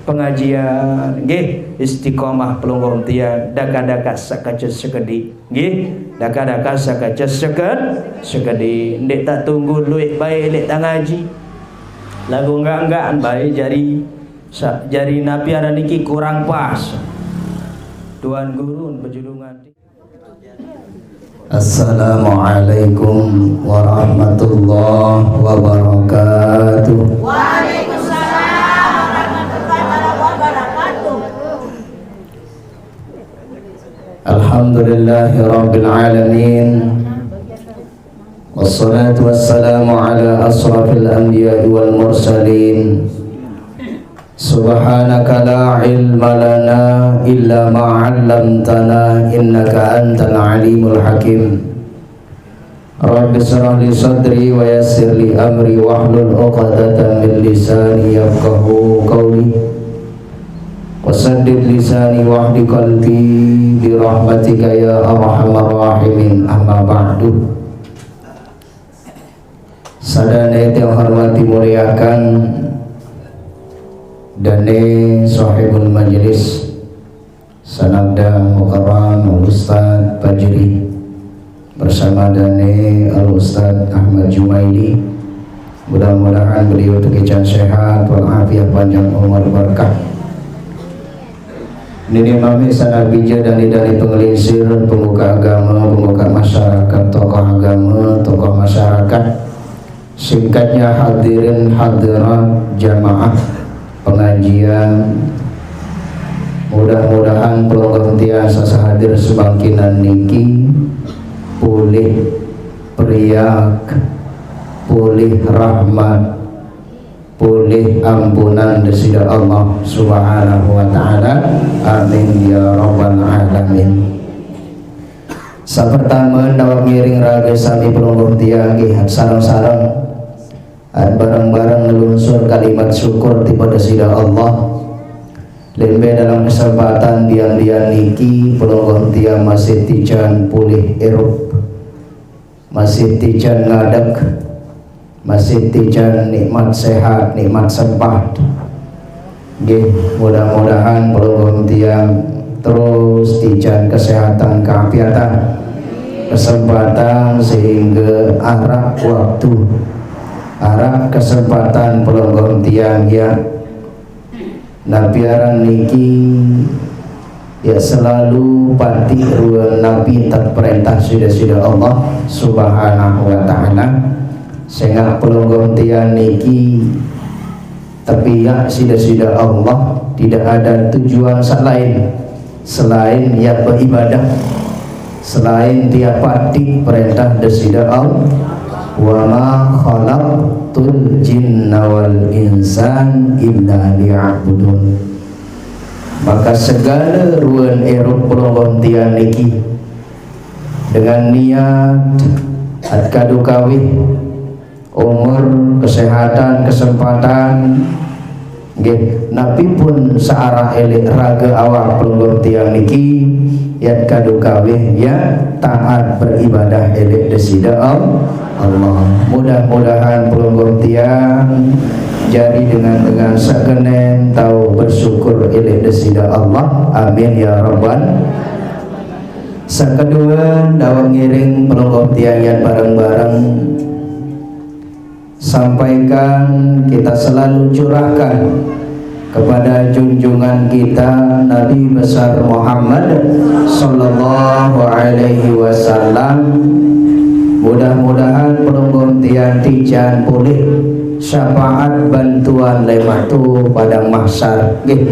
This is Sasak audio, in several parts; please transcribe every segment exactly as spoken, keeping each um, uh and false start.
pengajian, nggih, istiqomah pelungguh tiang, daka-daka sakaca sekedi, nggih, daka-daka sakaca seket-, sekedi, ndeq tatunggu lueq bae leq tangaji. Laguq enggak-enggak bae jari, sa-, jari napi aran niki kurang pas. Tuan Guru pejulungan. Assalamualaikum warahmatullahi wabarakatuh. Waalaikumsalam warahmatullahi wabarakatuh. Alhamdulillahirabbil alamin. Wassalatu wassalamu ala asrafil anbiya'i wal mursalin. Subhanaka la ilma lana illa ma 'allamtana innaka antal alimul hakim. Rabbi shrah li sadri wa yassir li amri wahlul 'uqdatam min lisani yafqahu qawli. Wasaddid lisani wahdi qalbi bi rahmatika ya arhamar rahimin, amma ba'du. Sadane tiang hormati muliakan dane sahibul majlis, sanabda mukarram Al-Ustaz Fajri bersama dane Al-Ustaz Ahmad Jumaili. Mudah-mudahan beliau tekican sehat wal afiat, panjang umur, berkah. Nini mami sanak bija dani-dani pengelinsir, pemuka agama, pemuka masyarakat, tokoh agama, tokoh masyarakat. Singkatnya hadirin hadirat jamaah pengajian. Mudah-mudahan pelungguh tiang saq hadir sebangkinan niki polih periak, polih rahmat, polih ampunan Deside Allah Subhanahu wa Ta'ala. Amin ya rabbal alamin. Saq pertame, daweg ngiring rage sami pelungguh tiang nggih sareng-sareng bareng-bareng ngelunsur kalimat syukur tipaq Deside Allah. Lembe dalam kesempatan bian-bian niki, pelungguh tiang masih tican polih irup, masih tican ngadeg, masih tican nikmat sehat, nikmat sempat. Nggih, mudah-mudahan pelungguh tiang terus tican kesehatan, keafiatan, kesempatan, sehingga araq waktu, araq kesempatan pelungguh tiang ya napi aran niki, ya selalu pati ruen napi entan perintah side-side Allah Subhanahu wa Ta'ala. Sengaq pelungguh tiang niki tepiaq side-side Allah, tidak ada tujuan saq lain selain ya beribadah, selain tiap pati perintah Deside Allah. Wa ma khalaqtul jinna wal insan illa liya'budun. Maka segale ruen irup pelungguh tiang niki dengan niat at kadu kawih, umur, kesehatan, kesempatan, nggih, napi pun searah eleq rage awak pelungguh tiang niki, yat kadu kawih, ya taat beribadah eleq Deside Al-, Allah. Mudah-mudahan pelungguh tiang jari dengan, dengan saq kenen tao bersyukur eleq Deside Allah. Amin ya rabbal. Saq kedue, daweg ngiring pelungguh tiang yat bareng-bareng sampaikan, kita selalu curahkan kepada junjungan kita Nabi besar Muhammad sallallahu alaihi wasallam. Mudah-mudahan pelungguh tiang tican polih syafaat bantuan leq waktu padang mahsyar. Nggih.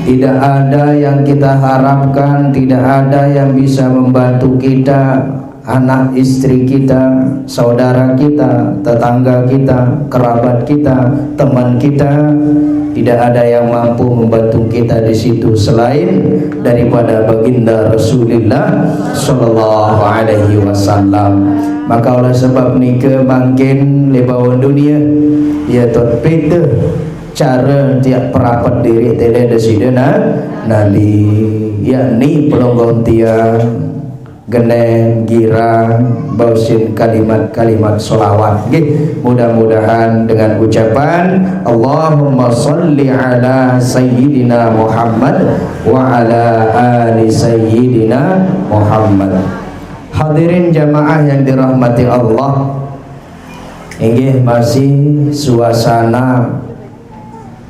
Tidak ada yang kita harapkan, tidak ada yang bisa membantu kita, anak istri kita, saudara kita, tetangga kita, kerabat kita, teman kita, tidak ada yang mampu membantu kita di situ selain daripada Baginda Rasulullah sallallahu alaihi wasallam. Maka oleh sebab nike mangkin leq bawon dunie, ya tot pete care tiaq perapet diriq tele Deside Na-, Nabi, yakni pelungguh tiang Geneng, girang, bausin kalimat-kalimat solawat. Nggih, mudah-mudahan dengan ucapan Allahumma salli ala Sayyidina Muhammad wa ala ali Sayyidina Muhammad. Hadirin jamaah yang dirahmati Allah, inggih masih suasana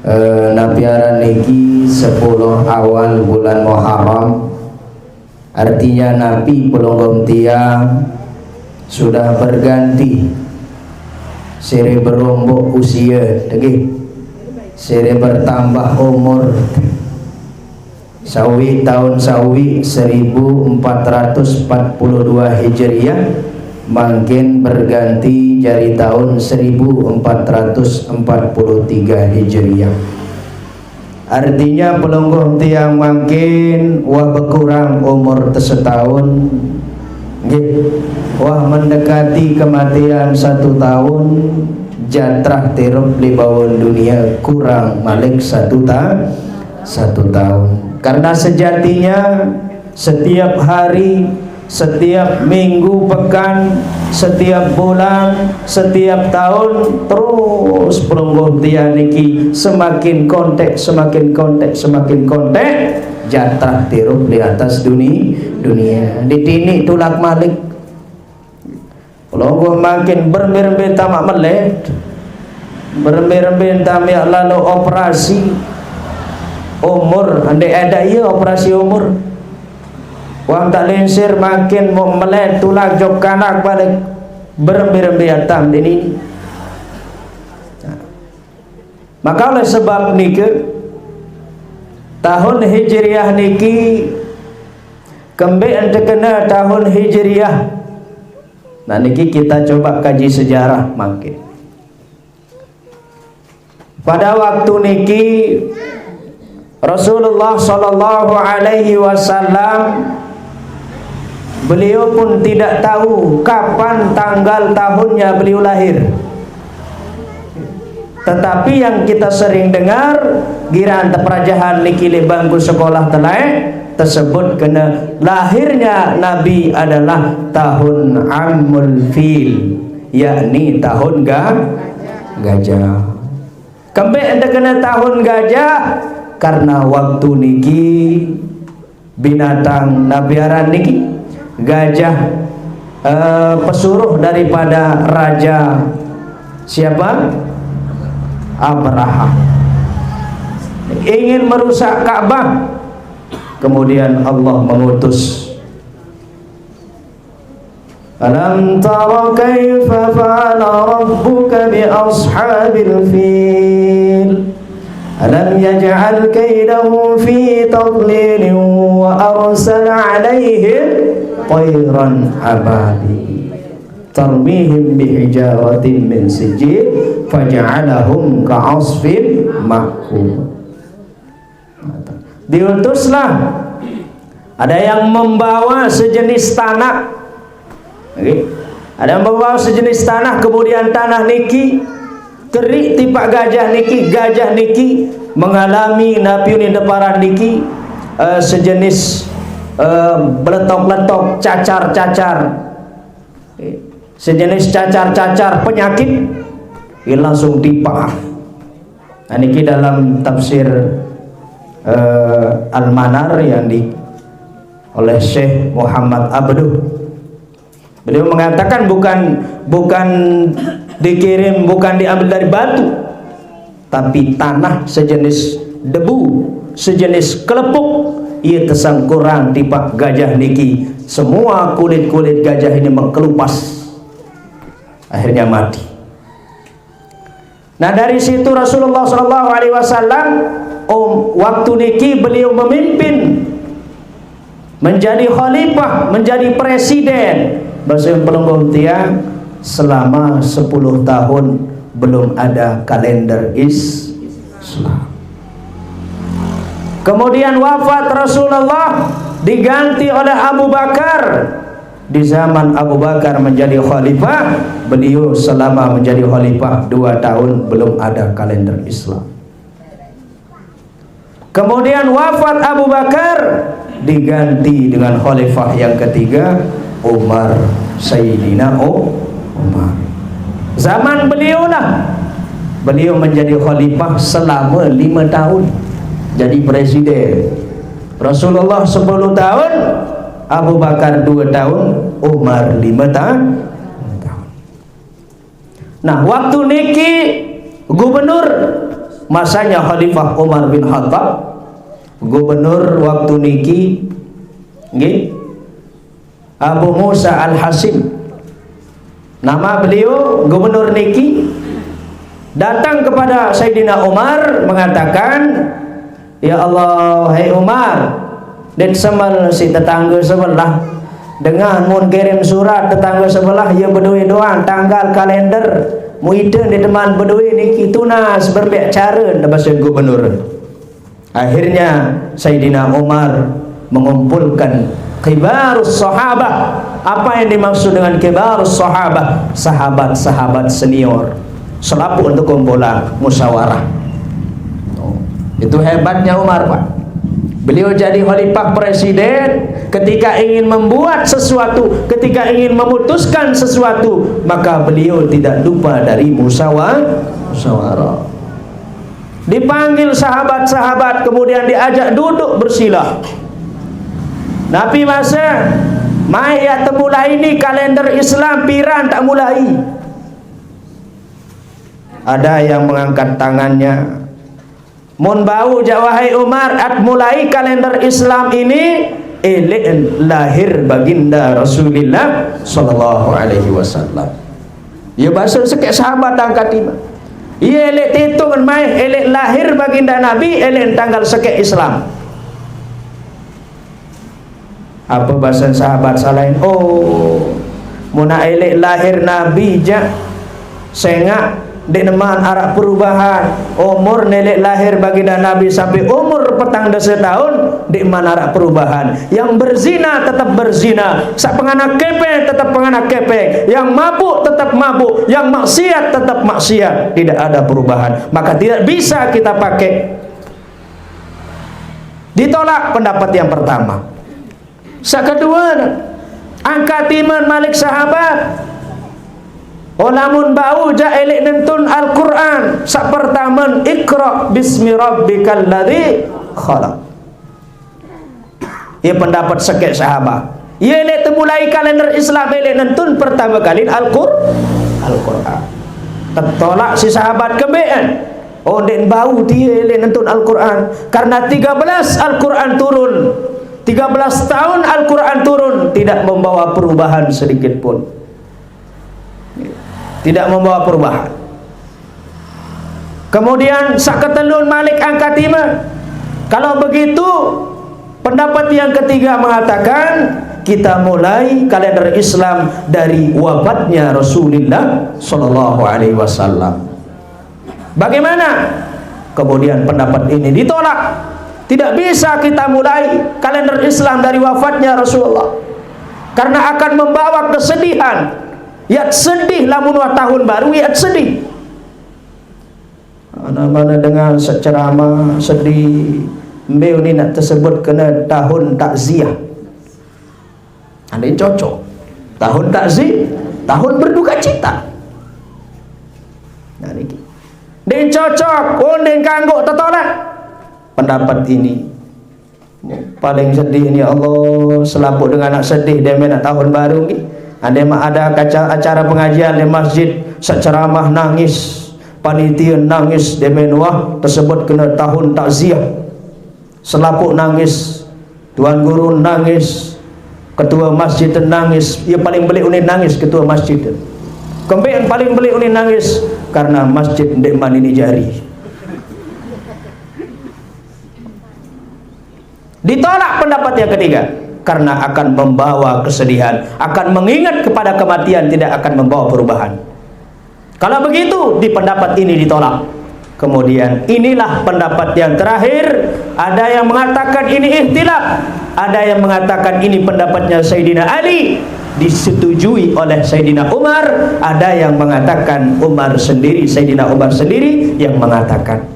eh, napiaran niki sepuluh awal bulan Muharram. Artinya napi pelungguh tiang sudah berganti, sire berombok usia, nggih, sire bertambah umur. Sawi tahun sawi seribu empat ratus empat puluh dua Hijriah, mangkin berganti jari tahun seribu empat ratus empat puluh tiga Hijriah. Artinya pelungguh tiang mangkin wah bekurang umur tesetahun. Nggih, wah mendekati kematian satu tahun, jatrah tirup libaun dunia kurang malik satu ta-, satu tahun. Karena sejatinya setiap hari, setiap minggu, pekan, setiap bulan, setiap tahun, terus pelungguh tiang niki semakin kontek, semakin kontek, semakin kontek, jatrah tirup di atas duni-, dunia. Ditini tulak malik. Pelungguh makin berembe-rembe tamak melet, berembe-rembe tamak lalu operasi. Umur, andai ada iya operasi umur. Wang tak linsir makin mau melet tulak jok kanak balik, berembe-rembe atam dini. Maka oleh sebab niki, tahun Hijriah niki, kembe ente kena tahun Hijriah. Nah, niki kita coba kaji sejarah mangkin. Pada waktu niki, Rasulullah sallallahu alaihi wasallam, beliau pun tidak tahu kapan tanggal tahunnya beliau lahir. Tetapi yang kita sering dengar, girang teperajahan niki li bangku sekolah telai, tersebut kena lahirnya Nabi adalah tahun Amul Fil, yakni tahun ga-, gajah. Kembe ente kena tahun gajah? Karena waktu niki binatang napiaran niki, gajah, eh, pesuruh daripada raja siapa? Abrahah. Ingin merusak Ka'bah. Kemudian Allah mengutus, "Alam tara kaifa fa'ala rabbuka bi ashabil fil? Alam yaj'al kaidahum fi tadlilin wa arsala alaihim tayran ababil, tarmihim bihijaratin min sijil, faja'alahum ka'asfin ma'kul." Diutuslah. Ada yang membawa sejenis tanah. Okey. Ada yang membawa sejenis tanah, kemudian tanah niki terik tipak gajah niki, gajah niki mengalami napiun deparan niki, eh, sejenis, eh, beletok-letok, cacar-cacar. Okey. Sejenis cacar-cacar penyakit, ia langsung tipak. Nah, niki dalam tafsir, eh, Al-Manar yang di, oleh Syekh Muhammad Abduh. Beliau mengatakan bukan, bukan dikirim, bukan diambil dari batu, tapi tanah sejenis debu, sejenis kelepuk, ia tersangkurang tipak gajah niki. Semua kulit-kulit gajah ini mengkelupas. Akhirnya mati. Nah, dari situ Rasulullah sallallahu alaihi wasallam, um, waktu niki beliau memimpin, menjadi khalifah, menjadi presiden. Bahasa pelungguh tiang, selama sepuluh tahun belum ada kalender Is-, Islam. Kemudian wafat Rasulullah, diganti oleh Abu Bakar. Di zaman Abu Bakar menjadi khalifah, beliau selama menjadi khalifah dua tahun belum ada kalender Islam. Kemudian wafat Abu Bakar, Diganti dengan khalifah yang ketiga, Umar, Sayyidina U-, Umar. Zaman beliau lah, beliau menjadi khalifah selama lima tahun, jadi presiden. Rasulullah sepuluh tahun, Abu Bakar dua tahun, Umar lima ta-, tahun. Nah, waktu niki gubernur, masanya Khalifah Umar bin Khattab, gubernur waktu niki, nggih, Abu Musa Al-Hasim. Nama beliau, gubernur niki, datang kepada Sayyidina Umar mengatakan, "Ya Allah, hai Umar, ndeq semel siq tetangge sebelah. Dengan mun kirim surat tetangge sebelah, ie bedoe doang tanggal kalender. Mun ite ndeqman bedoe niki tunas, berembe care?" Ndeq base gubernur. Akhirnya Sayyidina Umar mengumpulkan kibarus sahabah. Apa yang dimaksud dengan kibarus sahabah? Sahabat-sahabat senior. Selapuq untuk kumpulan musyawarah. Oh, itu hebatnya Umar, Pak. Beliau jadi khalifah presiden, ketika ingin membuat sesuatu, ketika ingin memutuskan sesuatu, maka beliau tidak lupa dari musyawa-, musyawarah. Dipanggil sahabat-sahabat, kemudian diajak duduk bersila. Napi base, "Mai yaq temulai ni kalender Islam, piran taq mulai?" Ada yang mengangkat tangannya. "Mun bau jaq, wahai Umar, at mulai kalender Islam ini, eleq lahir Baginda Rasulillah sallallahu alaihi wasallam." Ie base sekeq sahabat angkat ime. Ie eleq tetung maeh eleq lahir Baginda Nabi, eleq tanggal sekeq Islam. Ape basen sahabat saq lain? "Oh, mun eleq lahir Nabi jaq, sengaq ndeqman araq perubahan. Umur eleq lahir Baginda Nabi sampai umur petang dase taun, ndeqman araq perubahan. Yang berzina tetep berzina, saq penganak kepeng tetep penganak kepeng, yang mabuk tetep mabuk, yang maksiat tetep maksiat, tidak ada perubahan. Maka tidak bisa kita pakai." Ditolak pendapat yang pertama. Saq kedue, angkat iman malik sahabat. "Oh, lamun bau jaq eleq nentun Al-Qur'an, saq pertame, Iqra bismi rabbikal ladzi khalaq." Ie pendapat sekeq sahabat. Ie eleq temulai kalender Islam eleq nentun pertame kali Al-Qur-, Al-Qur'an. Tetolaq siq sahabat kembeqan. Oh, ndeq bau tie eleq nentun Al-Qur'an. Karena tiga belas Al-Qur'an turun. Tiga belas tahun Al-Qur'an turun, tidak membawa perubahan sedikit pun. Tidak membawa perubahan. Kemudian saq ketelun malik angkat ime. Kalau begitu, pendapat yang ketiga mengatakan, kita mulai kalender Islam dari wafatnya Rasulullah sallallahu alaihi wasallam. Bagaimana? Kemudian pendapat ini ditolak. Tidak bisa kita mulai kalender Islam dari wafatnya Rasulullah. Karena akan membawa kesedihan. Yaq sedih lamun wah tahun baru, yaq sedih. Mana-mana dengan saq ceramah sedih, mbe unin naq tesebut kene tahun takziah. Ndeq cocok. Tahun takzi-, tahun berduka cita. Nah, niki. Ndeq cocok, oh, ndeq kanggo, tetolak pendapat ini. Paling sedih ni, ya Allah, selapuq dengan naq sedih, demen naq tahun baru nggih. Andai maq ada kaca-, acara pengajian di masjid, saq ceramah nangis, panitia nangis, demen wah tesebut kene tahun takziah. Selapuq nangis, tuan guru nangis, ketua masjid nangis, ie paling beleq unin nangis ketua masjid. Kembeqan paling beleq unin nangis, karena masjid ndeqman ini jari. Ditolak pendapat yang ketiga, karena akan membawa kesedihan, akan mengingat kepada kematian, tidak akan membawa perubahan. Kalau begitu, di pendapat ini ditolak. Kemudian, inilah pendapat yang terakhir. Ada yang mengatakan ini ikhtilaf, ada yang mengatakan ini pendapatnya Sayyidina Ali, disetujui oleh Sayyidina Umar, ada yang mengatakan Umar sendiri, Sayyidina Umar sendiri yang mengatakan.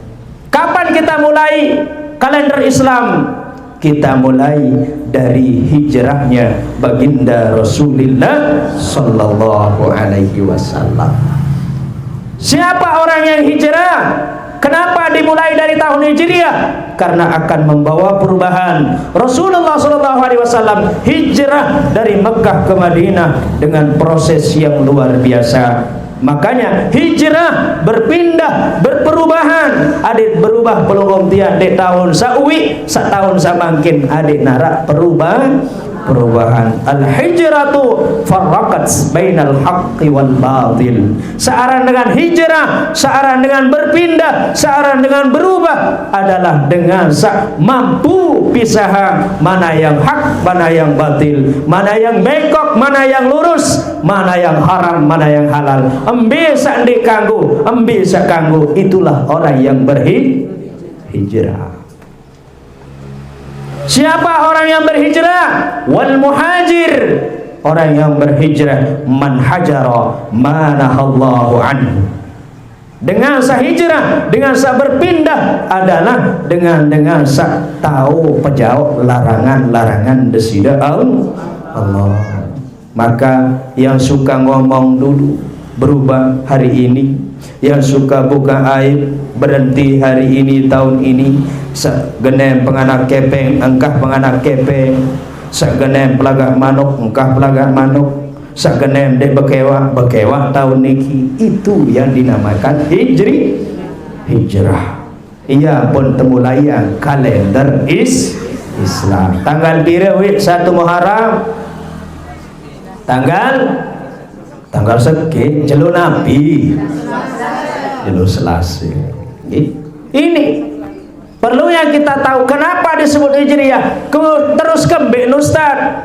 Kapan kita mulai kalender Islam? Kita mulai dari hijrahnya Baginda Rasulullah sallallahu alaihi wasallam. Siapa orang yang hijrah? Kenapa dimulai dari tahun Hijriah? Karena akan membawa perubahan. Rasulullah sallallahu alaihi wasallam hijrah dari Mekah ke Madinah dengan proses yang luar biasa. Makanya hijrah, berpindah, berperubahan. Adik berubah pelungguh tiang di tahun sawi, setahun samangkin adik narak perubahan. Perubahan. Al-hijratu farraqat bainal haqqi wal batil. Searang dengan hijrah, searang dengan berpindah, searang dengan berubah adalah dengan sa mampu pisah mana yang hak, mana yang batil, mana yang bengkok, mana yang lurus, mana yang haram, mana yang halal. Embe sak ndik kanggo, embe sak kanggo. Itulah orang yang berhijrah. Siapa orang yang berhijrah? Wal muhajir. Orang yang berhijrah, man hajara ma nahallahu anhu. Dengan sa hijrah, dengan sa berpindah adalah dengan, dengan sa tahu pejaok larangan-larangan desida Allah. Maka yang suka ngomong dulu, berubah hari ini. Yang suka buka aib, berhenti hari ini, tahun ini. Sak genem penganak kepeng, engkah penganak kepeng. Sak genem pelagak manuk, engkah pelagak manuk. Sak genem dek bekewak, bekewak tahun niki. Itu yang dinamakan hijri, hijrah. Iya pun temulai yang kalender is Islam. Tanggal pira, Wik, satu Muharram? Tanggal, tanggal segi, jelo Nabi. Jelo Selasa. Nggih. Ini perlu yang kita tahu, kenapa disebut Hijriah. Ke-, terus kembik, Ustaz.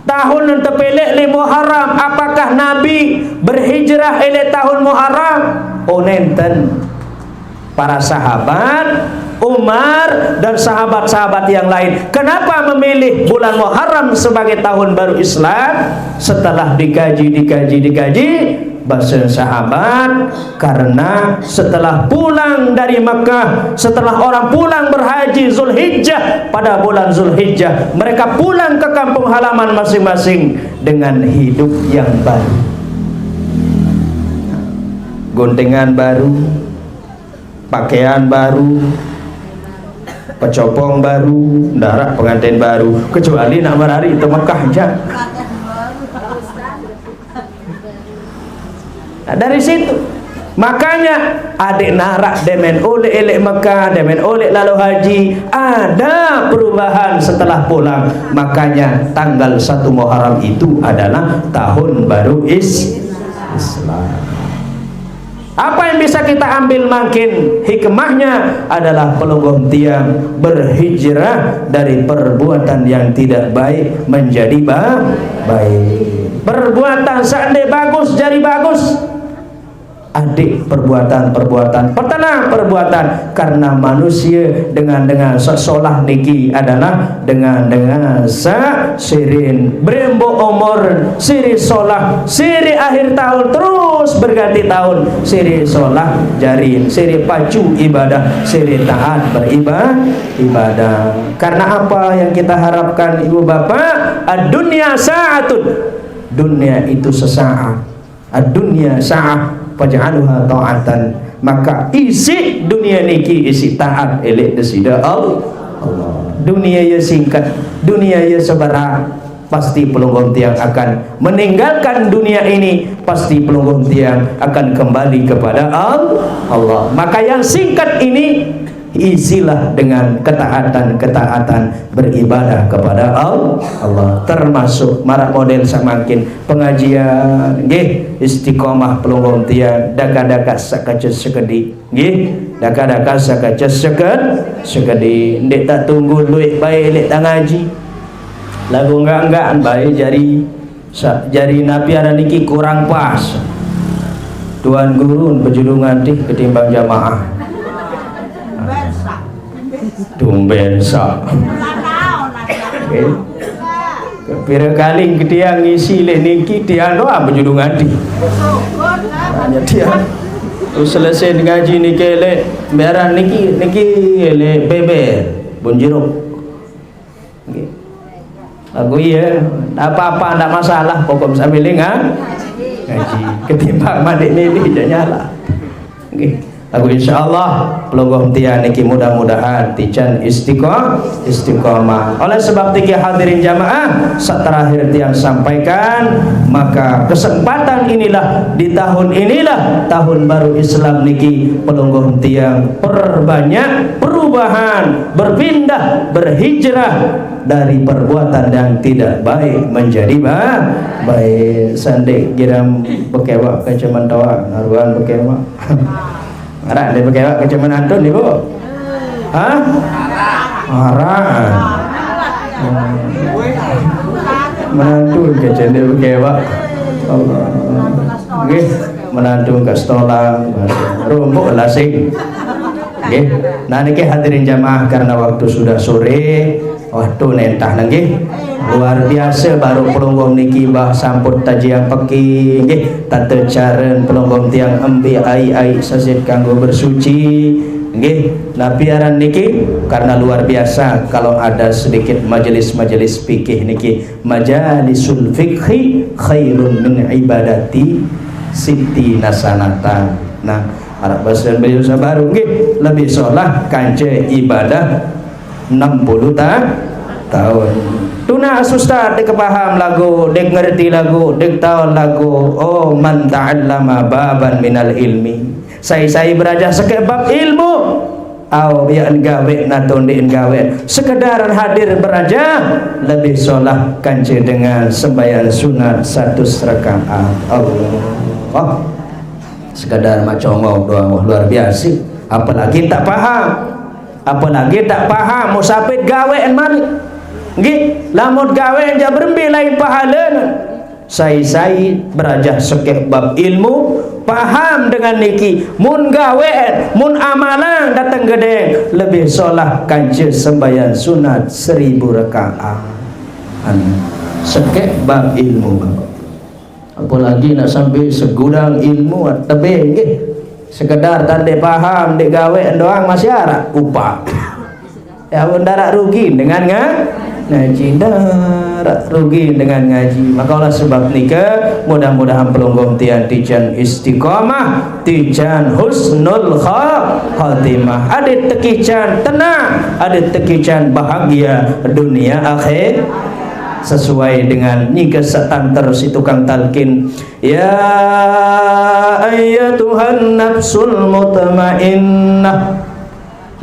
Tahun ente pilih li Muharram, apakah Nabi berhijrah oleh tahun Muharram? Oh, nenten. Para sahabat, Umar, dan sahabat-sahabat yang lain. Kenapa memilih bulan Muharram sebagai tahun baru Islam? Setelah dikaji, dikaji, dikaji, bahasa sahabat, karena setelah pulang dari Mekah, setelah orang pulang berhaji Zulhijjah, pada bulan Zulhijjah, mereka pulang ke kampung halaman masing-masing dengan hidup yang baru. Guntingan baru, pakaian baru, pecopong baru, darak pengantin baru, kecuali nak merari ke Mekah aja. Nah, dari situ. Makanya adik narak demen oleh elek Mekah, demen oleh lalu haji, ada perubahan setelah pulang. Makanya tanggal satu Muharram itu adalah tahun baru is Islam. Apa yang bisa kita ambil mangkin? Hikmahnya adalah pelungguh tiang berhijrah dari perbuatan yang tidak baik menjadi ba-, baik. Perbuatan seandai bagus jadi bagus. Adik perbuatan-perbuatan, pertama perbuatan karena manusia dengan, dengan sesolah niki adalah dengan, dengan sa sirin berembok umur, siri solah, siri akhir tahun terus berganti tahun, siri solah jarin, siri pacu ibadah, siri taat beribadah. Ibadah. Karena apa yang kita harapkan, ibu bapak? Ad-dunya sa'atun. Dunia itu sesaat. Ad-dunya sa'ah faj'aluha ta'atan. Maka isi dunia niki isi taat elek desida Allah. Dunia ya singkat, dunia ya seberang. Pasti pelungguh tiang akan meninggalkan dunia ini, pasti pelungguh tiang akan kembali kepada Al-, Allah. Maka yang singkat ini isilah dengan ketaatan-ketaatan beribadah kepada Al-, Allah. Termasuk marak model samangkin pengajian, nggih, istiqomah pelungguh tiang, daka-daka sakaca sekedi. Nggih, daka-daka sakaca seket-, sekedi. Ndik tak tunggu luik baik, ndik tak ngaji. Lagu enggak-enggak baik jari. Sa-, jari napi aran niki kurang pas. Tuan guru bejulu ngantih ketimbang jamaah. Tumben sa. Nggih. Pira kali ketiang ngisi lek niki tiang doang bejulu ngantih. Hanya tiang. Terus selesai ngaji niki lek beran niki, niki lek beber, bun jeruk. Nggih. Lagu iya, apa-apa ndak masalah, pokok sambil nga-, ngaji. Ketimbang mandik milih je nyala. Nggih. Lagu insyaallah pelungguh tiang niki mudah-mudahan tican istiqo-, istiqomah. Oleh sebab niki hadirin jamaah, sak terakhir tiang sampaikan, maka kesempatan inilah, di tahun inilah, tahun baru Islam niki, pelungguh tiang perbanyak perubahan, berpindah, berhijrah dari perbuatan yang tidak baik menjadi ba-, baik. Sandik giram bekewak ke cementoa, ngaruan bekewak. Arak dia bekewak ke cemenantun, Ibu? Hah? Arak. Menantun ke cendek bekewak. Allah. Nggih, menantun ke setolang. Rumput lasing. Nggih. Nah, niki hadirin jamaah, karena waktu sudah sore, waktu nentah nggih. Luar biasa baru pelungguh niki bah samput tajian peki nggih. Tata cara pelungguh tiang ambil ai-ai sasit kanggo bersuci nggih. Napi aran niki? Karena luar biasa kalau ada sedikit majelis-majelis fikih niki. Majalisul fikhi khairun min ibadati siti nasanatan. Nah, arak bahasa beliau sabaru nggih, lebih solah kance ibadah enam puluh ta-, tahun. Tuna ustaz dek paham lagu, dek ngerti lagu, dek tahu lagu. Oh, man ta'allama baban minal ilmi. Sai-sai berajah sekek bab ilmu. Au, ya gawe nato ndik gawe. Sekedar hadir berajah lebih solah kance dengan sembahyang sunat satu rakaat. Allah. Sekadar macongok doang, wah, luar biasa. Apalagi tak paham. Apalagi tak paham, musafir gawean mani. Nggih, lamun gawean ja berembe lain pahalana. Sai-sai berajah sekek bab ilmu, paham dengan niki, mun gawean, mun amalan datang gedeng, lebih solah kance sembahyang sunat seribu rakaat. Anu, sekek bab ilmu, Bapak. Apalagi nak sampai segudang ilmu tebing nggih. Sekedar tande paham dek gawe doang masih arak upah. Ya pun darak rugi dengan nga-, ngaji, darak rugi dengan ngaji. Maka oleh sebab nika mudah-mudahan pelungguh tiang tican istiqomah, tican husnul kha-, khatimah. Adit tekican tenang, adit tekican bahagia dunia akhir. Sesuai dengan nyingke setanter si tukang talkin. Ya ayyatuhan nafsul mutmainnah.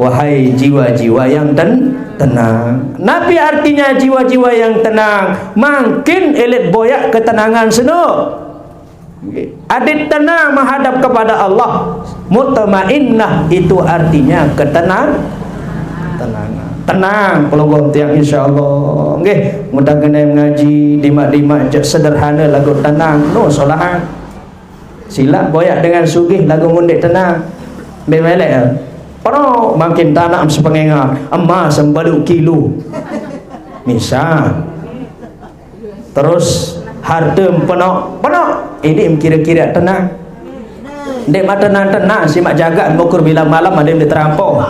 Wahai jiwa-jiwa yang ten-, tenang. Napi artinya jiwa-jiwa yang tenang? Makin elit boyak ketenangan seno. Adit tenang menghadap kepada Allah. Mutmainnah itu artinya ketenang-, tenangan. Tenang, pelungguh tiang insyaallah. Nggih, mudah kena ngaji, dimak-dimak cek sederhana lagu tenang. No, solahan. Silap boyak dengan sugih lagu mundik tenang. Bemelek ya. Pero makin tanak sepengenga, emas sembalu kilo. Misal. Terus harta penok, penok. Ini kira-kira tenang. Dek mata tenang-tenang, simak jaga mengukur bila malam ada yang diterampau.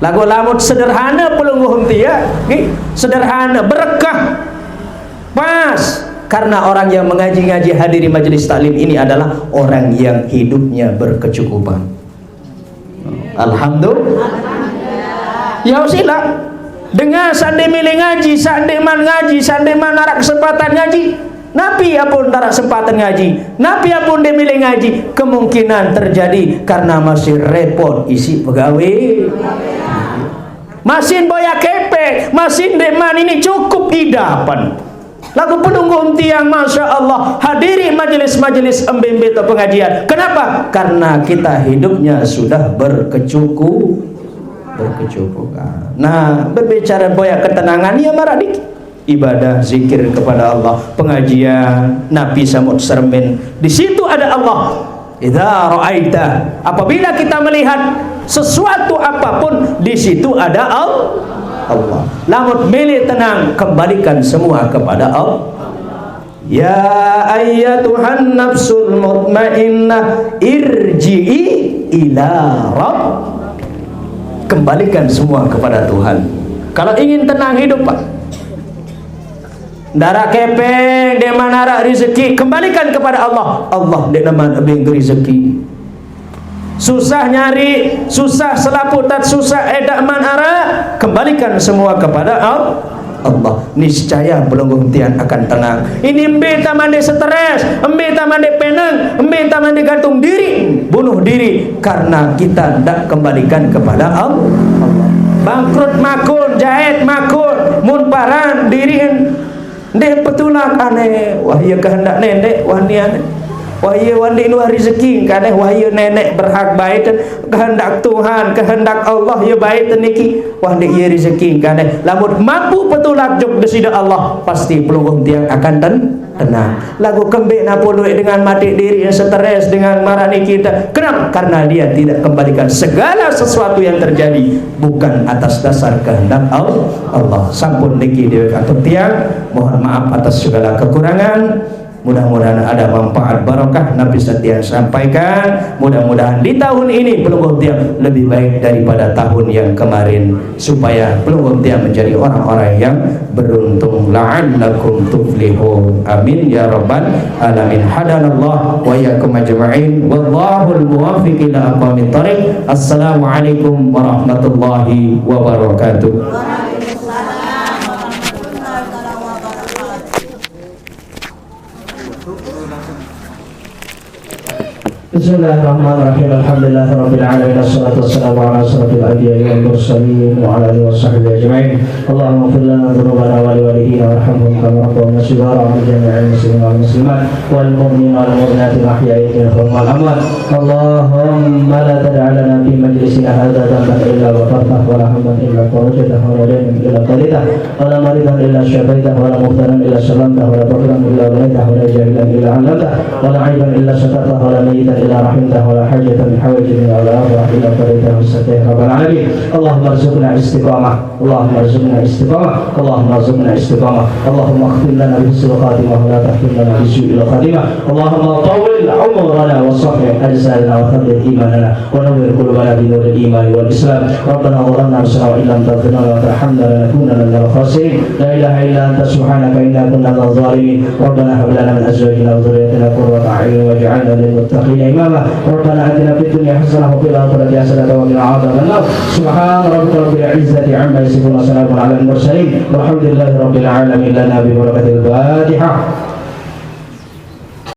Lagu lamun sederhana pelungguh tiang, nggih, sederhana, berkah. Pas, karena orang yang mengaji-ngaji hadiri majelis taklim ini adalah orang yang hidupnya berkecukupan. Alhamdulillah. Ya sila. Dengan sande milih ngaji, sande man ngaji, sande man narak kesempatan ngaji. Napi apun tarak kesempatan ngaji, napi apun dia milih ngaji, kemungkinan terjadi karena masih repot isi pegawai. Masih boya kepek, masih deman ini cukup idapan. Lagu penunggu tiang, Masya Allah, hadiri majelis-majelis embe-embe atau pengajian. Kenapa? Karena kita hidupnya sudah berkecukup-, berkecukupan. Nah, berbicara boya ketenangan, ya marah dikit. Ibadah, zikir kepada Allah, pengajian, napi samut sermin. Di situ ada Allah. Idza ra'aita, apabila kita melihat sesuatu apapun, di situ ada Al-, Allah. Lamun milih tenang, kembalikan semua kepada Allah. Ya ayyatuhan nafsul mutmainnah, irji'i ila rabb. Kembalikan semua kepada Tuhan. Kalau ingin tenang hidup, Pak, ndak araq kepeng, ndeqman araq rezeki, kembalikan kepada Allah. Allah ndeqman beng rezeki. Susah nyari, susah selapuq tat susah, eh, ndeqman araq, kembalikan semua kepada Al-, Allah. Niscaya pelungguh tiang akan tenang. Ini mbe taman ndeq stres, mbe taman ndeq peneng, mbe taman ndeq gantung diri, bunuh diri karena kita ndak kembalikan kepada Al-, Allah. Bangkrut makun, jait makun, mun paran diriqn ndeq petulak, aneh. Wah, iye kehendak neneq, wah, ni aneh. Wah, iye wah ndeq nuah rezeki, aneh. Wah, iye neneq berhak baiten, kehendak Tuhan, kehendak Allah, iye baiten niki. Wah, ndeq iye rezeki, aneh. Lamun mampu petulak jok Deside Allah, pasti pelungguh tiang akan ten-, tenang. Laguq kembeq napoq lueq dengan mateq diriq, stres dengan maraq niki te-, kenapa? Karena dia tidak kembalikan segala sesuatu yang terjadi bukan atas dasar kehendak Al-, Allah. Sampun niki dewek atur tiang. Mohon maaf atas segala kekurangan. Mudah-mudahan ada manfaat barokah napi saq tiang sampaikan. Mudah-mudahan di tahun ini pelungguh tiang lebih baik daripada tahun yang kemarin, supaya pelungguh tiang menjadi orang-orang yang beruntung, la'allakum tuflihun. Amin ya rabbal alamin. Hadanallah wa iyyakum ajma'in. Wallahul muwaffiq ila aqwamit thariq. Assalamualaikum warahmatullahi wabarakatuh. بسم الله الرحمن الرحيم. الحمد لله رب العالمين، والصلاة والسلام على أشرف الأنبياء والمرسلين وعلى آله وصحبه أجمعين. اللهم اغفر لنا ذنوبنا ولوالدينا وارحمهم كما ربونا صغارا، وعن جميع المسلمين والمسلمات والمؤمنين والمؤمنات الأحياء منهم والأموات. اللهم لا تدع لنا في مجلسنا هذا ذنبا إلا غفرته، ولا هما إلا فرجته، ولا دينا إلا قضيته، ولا مريضا إلا شفيته، ولا مبتلا إلا سلمته، ولا فقيرا إلا أغنيته، ولا جاهلا إلا علمته، ولا عيبا إلا سترته، ولا ميتا إلا رحمته، ولا حاجة من حوائج الدنيا والآخرة إلا قضيتها ويسرتها يا رب العالمين. اللهم ارزقنا الاستقامة، اللهم ارزقنا الاستقامة، اللهم ارزقنا الاستقامة. اللهم اختم لنا بحسن الخاتمة، ولا تختم لنا بسوء الخاتمة. اللهم طول عمرنا وصحح أجسادنا وثبت إيماننا ونور قلوبنا بنور الإيمان والإسلام. ربنا ظلمنا أنفسنا وإن لم تغفر لنا وترحمنا لنكونن من الخاسرين. لا إله إلا أنت سبحانك إنا كنا من الظالمين. ربنا هب لنا من أزواجنا وذرياتنا قرة أعين واجعلنا للمتقين إماما. ربنا آتنا في الدنيا حسنة وفي الآخرة حسنة وقنا عذاب النار. سبحان ربك رب العزة عما يصفون وسلام على المرسلين والحمد لله رب العالمين. لنا ببركة الفاتحة.